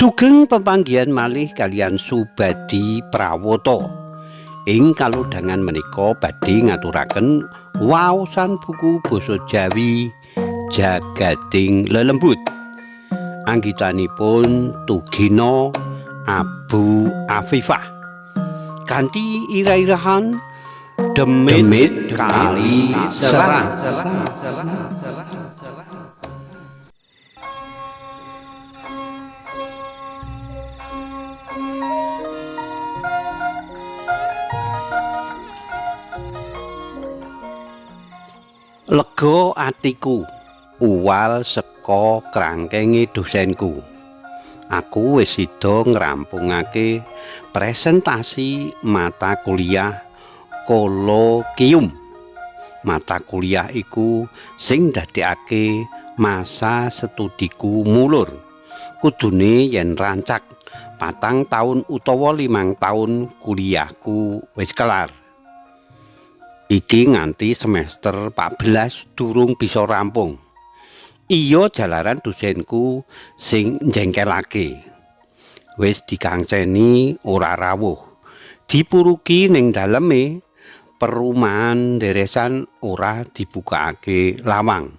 Sugeng pepanggihan malih kaliyan Subadi Prawata. Ing kalodhangan menika badhe ngaturaken waosan buku basa Jawi Jagading Lelembut. Anggitanipun Tugino Abu Afifah. Kanthi ira-irahan Demit Kali Serang. Lega atiku uwal saka krangkenge dosenku. Aku wis sida ngrampungake presentasi mata kuliah kolokium. Mata kuliah iku sing ndadekake masa studiku mulur. Kudune yen rancak 4 taun utawa 5 taun kuliahku wis kelar. Iki nganti semester 14 durung bisa rampung. Iya jalaran dosenku sing njengkelake. Wis dikangseni ora rawuh. Dipuruki ning daleme perumahan deresan ora dibukake lawang.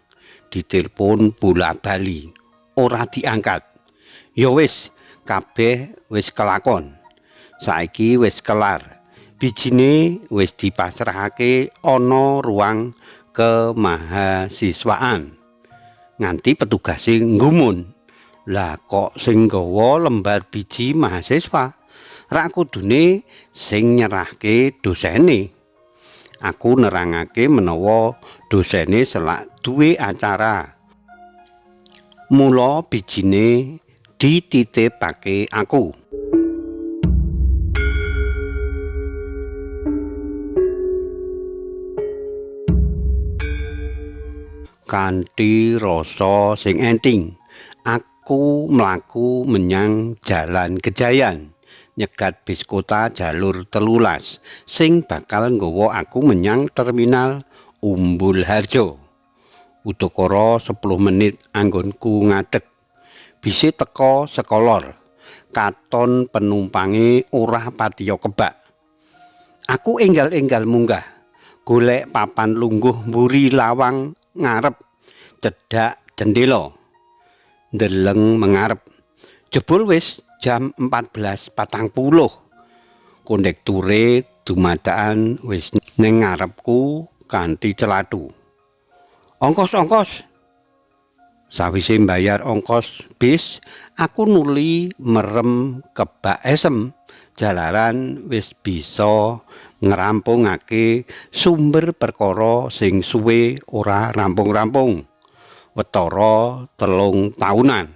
Ditelpon bola-bali ora diangkat. Ya wis, kabeh wis kelakon. Saiki wis kelar. Bijine wis dipasrahake ana ruang kemahasiswaan. Nganti petugase nggumun. Lah kok sing nggawa lembar biji mahasiswa? Rak kudune sing nyerahke dosene. Aku nerangake menawa dosene selak duwe acara. Mula bijine dititipake aku. Kanthi rasa sing enting, aku mlaku menyang Jalan Gejayan, nyegat bis kota jalur 13 sing bakal nggawa aku menyang terminal Umbulharjo. Udakara 10 menit anggonku ngadeg. Bise teka sekolor. Katon penumpange ora patiya kebak. Aku enggal-enggal munggah, golek papan lungguh mburi lawang ngarep cedhak jendela. Ndeleng mengarep. Jebul wis jam 14.40. Kondekture dumadakan wis ning ngarepku kanthi celathu. Ongkos-ongkos. Sawise mbayar ongkos bis, aku nuli merem kebak esem jalaran wis bisa ngrampungake sumber perkara sing suwe ora rampung-rampung. Wetara 3 taunan.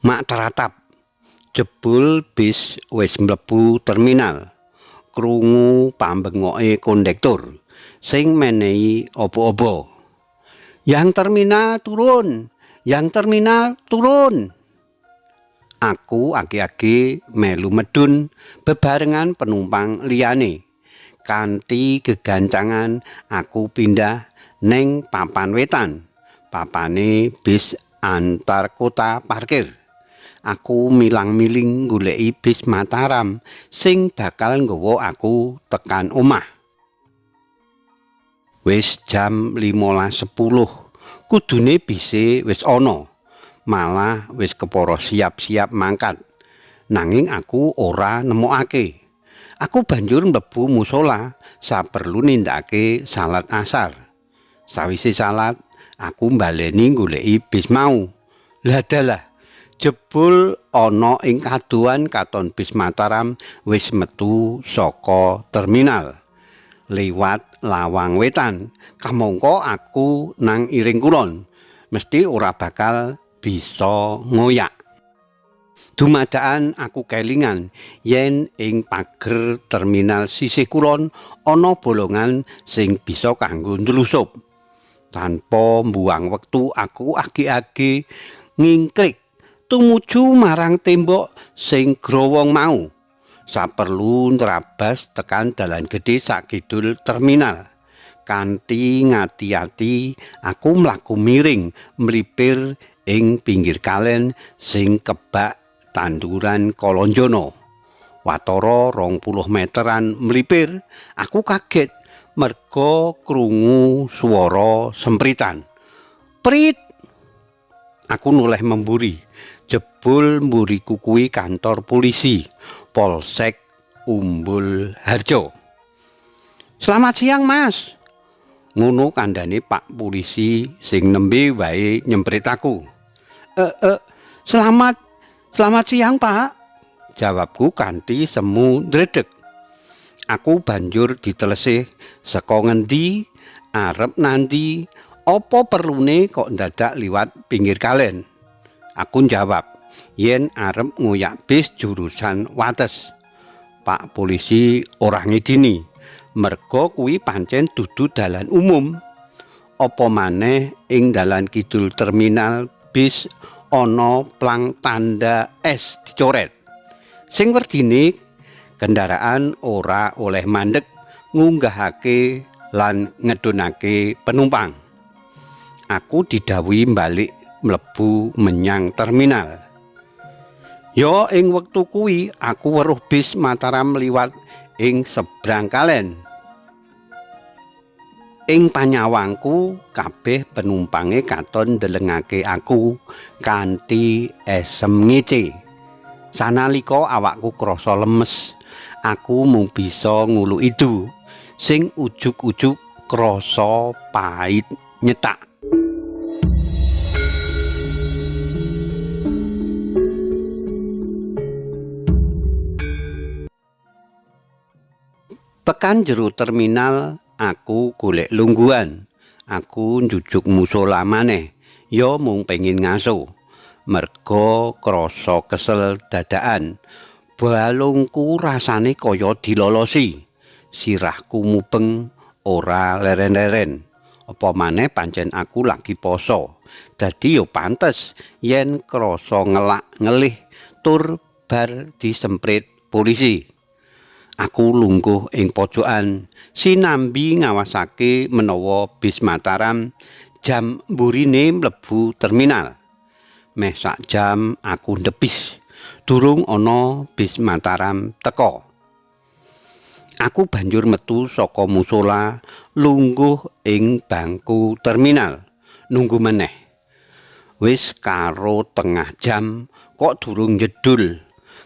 Mak teratap. Jebul bis wis mlebu terminal. Krungu pambengoke kondektur sing menehi obo-obo. Yang terminal turun, yang terminal turun. Aku age-age melu medun bebarengan penumpang liyane. Kanthi gegancangan aku pindah ning papan wetan. Papane bis antar kota parkir. Aku milang-miling goleki bis Mataram sing bakal nggawa aku tekan omah. Wis jam 15.10, kudune bise wis ana. Malah wis kepara siap-siap mangkat. Nanging aku ora nemokake. Aku banjur mlebu musala saperlu nindakake salat asar. Sawise salat, aku mbaleni goleki bis mau. Lah dalah, jebul ana ing kadohan katon bis Mataram wis metu saka terminal. Liwat lawang wetan, kamangka aku nang iring kulon, mesti ora bakal bisa ngoyak. Dumadakan aku kelingan yen ing pager terminal sisih kulon ana bolongan sing bisa kanggo ndlusup. Tanpa mbuang wektu aku age-age ngingkrik tumuju marang tembok sing growong mau. Saperlu nrabas tekan dalan gedhe sakidul terminal. Kanthi ngati-ati aku mlaku miring mlipir ing pinggir kalen sing kebak tanduran kolonjono. Watara 20 meteran mlipir, aku kaget merga krungu swara sempritan. Prit! Aku noleh memburi. Jebul mburiku kuwi kantor polisi, Polsek Umbul Harjo. Selamat siang, Mas. Ngono kandhane Pak polisi sing nembe wae nyemprit aku. Selamat selamat siang, Pak. Jawabku kanthi semu ndredeg. Aku banjur ditelesih saka ngendi, arep nandi, apa perlune kok ndadak liwat pinggir kalen. Aku njawab yen arep ngoyak bis jurusan Wates. Pak polisi ora ngidini, merga kuwi pancen dudu dalan umum. Apa maneh ing dalan kidul terminal bis ana plang tanda S dicoret. Sing werdine kendaraan ora oleh mandek ngunggahake lan ngedunake penumpang. Aku didhawuhi balik mlebu menyang terminal. Ya ing wektu kuwi aku weruh bis Mataram liwat ing sebrang kalen. Ing panyawangku kabeh penumpange katon ndelengake aku kanthi esem ngece. Sanalika awakku krasa lemes, aku mung bisa ngulu idu sing ujug-ujug krasa pait nyetak. Tekan jero terminal, aku golek lungguhan. Aku njujuk musola maneh, ya mung pengin ngaso. Merga krasa kesel dadakan. Balungku rasane kaya dilolosi. Sirahku mubeng ora leren-leren. Apa maneh pancen aku lagi poso. Dadi yo pantes yen krasa ngelak ngelih tur bar disemprit polisi. Aku lungguh ing pojokan sinambi ngawasake menawa bis Mataram jam mburine mlebu terminal. Meh sak jam aku ndepis, durung ana bis Mataram teka. Aku banjur metu saka musola, lungguh ing bangku terminal, nunggu meneh. Wis karo tengah jam kok durung njedul.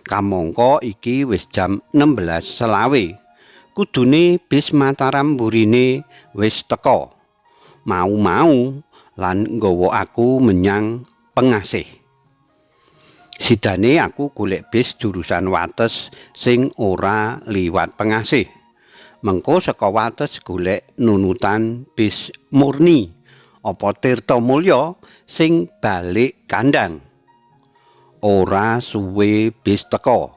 Kamangka iki wis jam 16.25. Kudune bis Mataram mburine wis teka. Mau-mau lan nggawa aku menyang Pengasih. Sidane aku golek bis jurusan Wates sing ora liwat Pengasih. Mengko saka Wates golek nunutan bis Murni apa Tirta Mulya sing balik kandang. Ora suwe bis teka.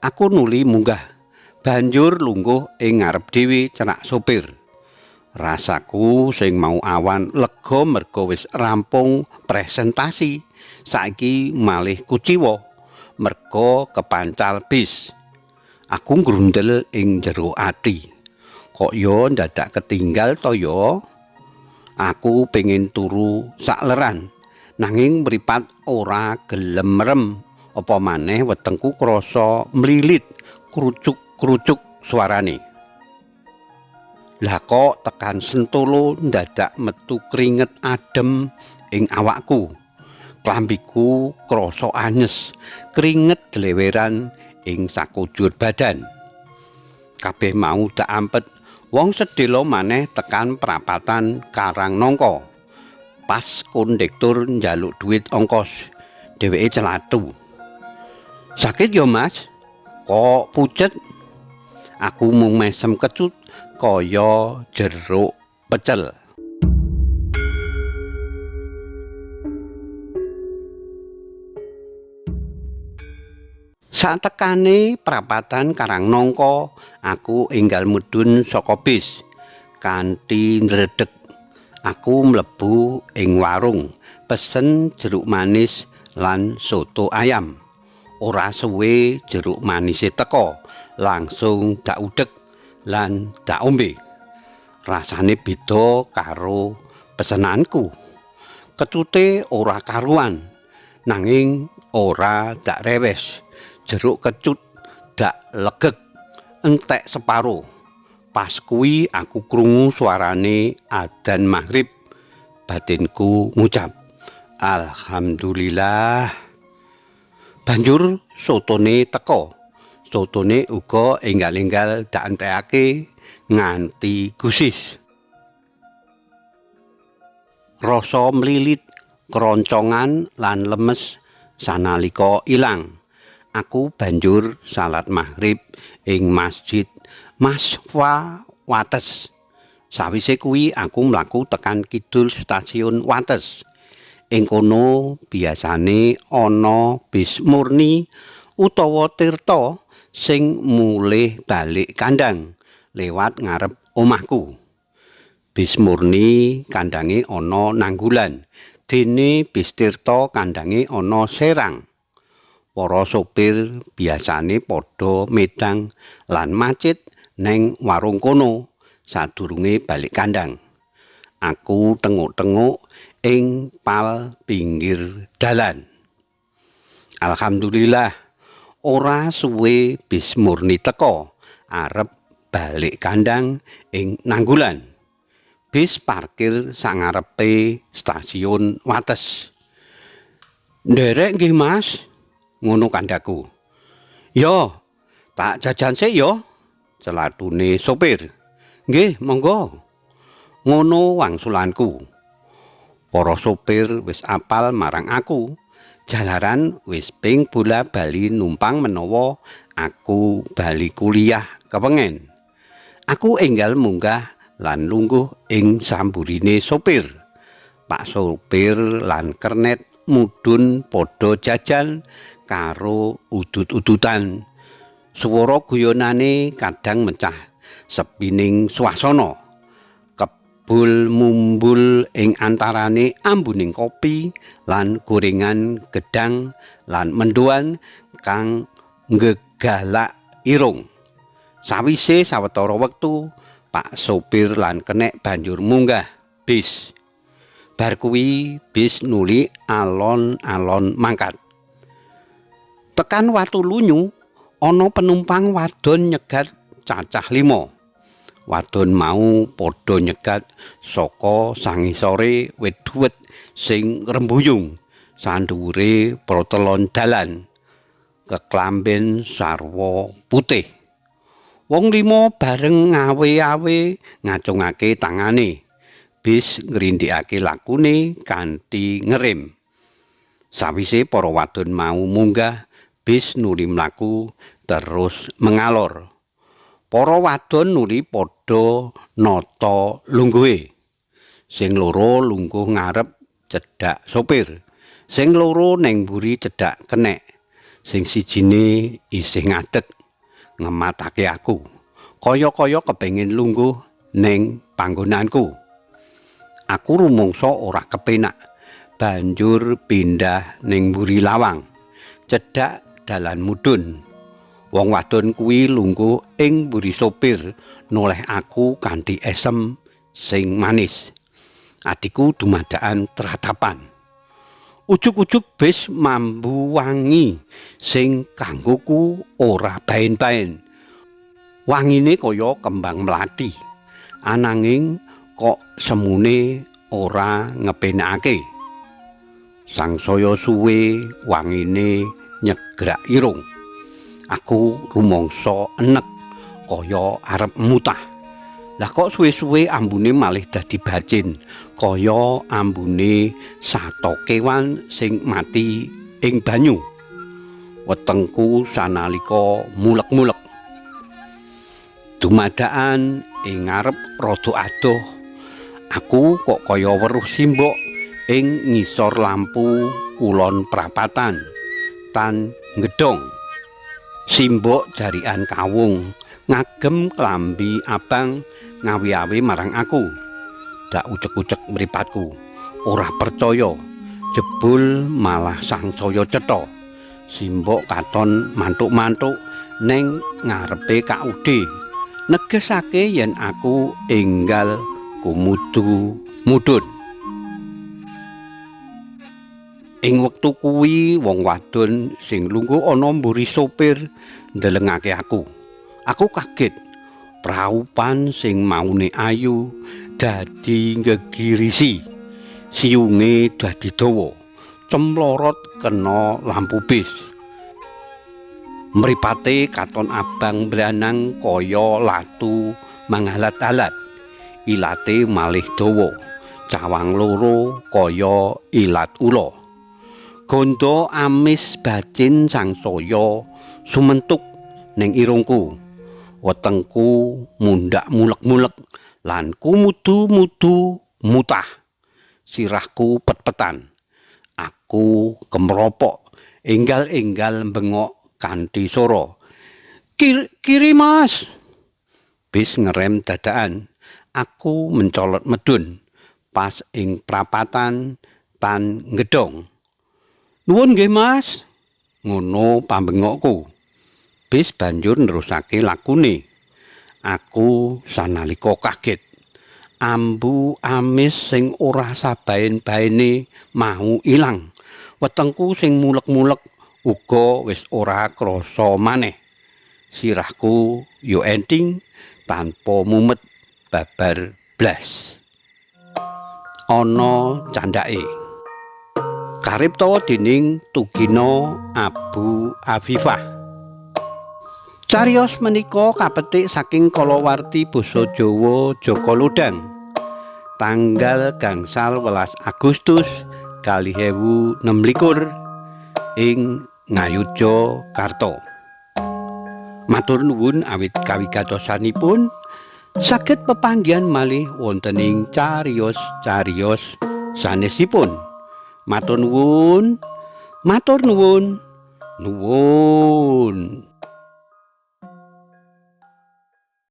Aku nuli munggah, banjur lungguh ing ngarep dhewe cerak sopir. Rasaku sing mau awan lega merga wis rampung presentasi, saiki malih kuciwa merga kepancal bis. Aku ngrundel ing jero ati. Kok yo ndadak ketinggal to yo? Aku pengin turu sakleran, nanging mripat ora gelem merem. Apa maneh wetengku krasa mlilit, krucuk-krucuk suarane. Lah kok tekan Sentolo ndadak metu kringet adem ing awakku. Klambiku krasa anyes, kringet dleweran ing sakujur badan. Kabeh mau dak ampet, wong sedhela maneh tekan prapatan Karangnangka. Pas kondektur njaluk duit ongkos, dheweke celatu. Sakit yo, Mas? Kok pucet? Aku mung mesem kecut kaya jeruk pecel. Satekane prapatan Karangnangka, aku enggal mudhun saka bis kanthi ndredeg. Aku mlebu ing warung, pesen jeruk manis lan soto ayam. Ora suwe jeruk manise teka, langsung dak udhek lan dak ombe. Rasane beda karo pesenanku. Kecute ora karuan, nanging ora dak rewes. Jeruk kecut dak legeg, entek separo. Pas kuwi aku krungu suarane adzan maghrib. Batinku ngucap, "Alhamdulillah." Banjur sotone teka. Sotone uga enggal-enggal dak entekake nganti gusis. Rasa mlilit, kroncongan lan lemes sanalika ilang. Aku banjur salat maghrib ing Masjid Masfa Wates. Sawise kuwi aku mlaku tekan kidul stasiun Wates. Ing kono biasane ana bis Murni utawa Tirta sing mulih balik kandang lewat ngarep omahku. Bis Murni kandange ana Nanggulan, dene bis Tirta kandange ana Serang. Para sopir biasane padha medang lan macit neng warung kono sadurunge balik kandang. Aku tenguk-tenguk ing pal pinggir dalan. Alhamdulillah, ora suwe bis Murni teka arep balik kandang ing Nanggulan. Bis parkir sangarepe stasiun Wates. "Nderek nggih, Mas," ngono kandhaku. "Yo, tak jajan sik yo," celatune sopir. "Nggih, monggo," ngono wangsulanku. Para sopir wis apal marang aku, jalaran wis ping bola bali numpang menawa aku bali kuliah kewengen. Aku enggal munggah lan lungguh ing samburine sopir. Pak sopir lan kernet mudhun padha jajan karo udut-udutan. Swara guyonane kadang mecah sepining swasana. Kebul mumbul ing antarane ambuning kopi lan gorengan gedang lan mendoan kang nggegalak irung. Sawise sawetara wektu, pak sopir lan kenek banjur munggah bis. Bar kuwi bis nuli alon-alon mangkat. Tekan Watu Lunyu ana penumpang wadon nyegat cacah 5. Wadon mau padha nyegat saka sangisore wit duwet sing ngrembuyung sandhuwure protelon dalan. Keklamben sarwa putih. Wong lima bareng ngawe-awe ngacungake tangane. Bis ngrindikake lakune kanthi ngerem. Sawise para wadon mau munggah, bis nuli mlaku terus mengalor. Para wadon nuli padha nata lungguhe. Sing loro lungguh ngarep cedhak sopir, sing loro neng mburi cedhak kenek. Sing sijine isih ngadeg ngematake aku. Kaya-kaya kepengin lungguh neng panggonanku. Aku rumangsa ora kepenak. Banjur pindah ning mburi lawang, cedhak dalan mudhun. Wong wadon kuwi lungguh ing mburi sopir, noleh aku kanthi esem sing manis. Atiku dumadakan tratapan. Ujug-ujug bis mambu wangi sing kanggoku ora baen-baen. Wangine kaya kembang mlati. Ananging kok semune ora ngepenakake. Sangsaya suwe wangine nyegrak irung. Aku rumangsa enek kaya arep mutah. Lah kok suwe-suwe ambune malih dadi bacin, kaya ambune sato kewan sing mati ing banyu. Wetengku sanalika mulek-mulek. Dumadakan ing ngarep rada adoh, aku kok kaya weruh simbok ing ngisor lampu kulon prapatan tan ngedong. Simbok jarikan kawung ngagem klambi abang ngawi-awi marang aku. Dak ucek-ucek mripatku, ora percaya, jebul malah sangsaya cetha. Simbok katon mantuk-mantuk neng ngarepe KUD, negesake yen aku enggal kumudu mudhun. Ing wektu kuwi wong wadon sing lungguh ana mburi sopir ndelengake aku. Aku kaget. Praupan sing maune ayu dadi nggegirisi. Siunge dadi dawa. Cemlorot kena lampu bis. Mripate katon abang branang kaya latu mangalat-alat. Ilate malih dawa. Cawang loro kaya ilat ula. Gondo amis bacin sangsaya sumentuk ning irungku. Wetengku mundhak mulek-mulek lan kumudu-mudu mutah. Sirahku pet-petan. Aku kemropok, enggal-enggal bengok kanthi sora. Kiri, Mas. Bis ngerem dadakan. Aku mencolot medun pas ing prapatan tan gedong. Nuwun nggih, Mas. Ngono pambengokku. Bis banjur nerusake lakune. Aku sanalika kaget. Ambu amis sing ora sabaen-baene mau ilang. Wetengku sing mulek-mulek uga wis ora krasa maneh. Sirahku yo enting tanpa mumet babar blas. Ana candhake. Karipta dening Tugino Abu Afifah. Cariyos menika kapetik saking kalawarti basa Jawa Jaka Lodhang. Tanggal 15 Agustus 2026 ing Ngayogyakarta. Matur nuwun awit kawigatosanipun, saged pepanggihan malih wonten ing cariyos-cariyos sanesipun. Matur nuwun. Matur nuwun. Nuwun.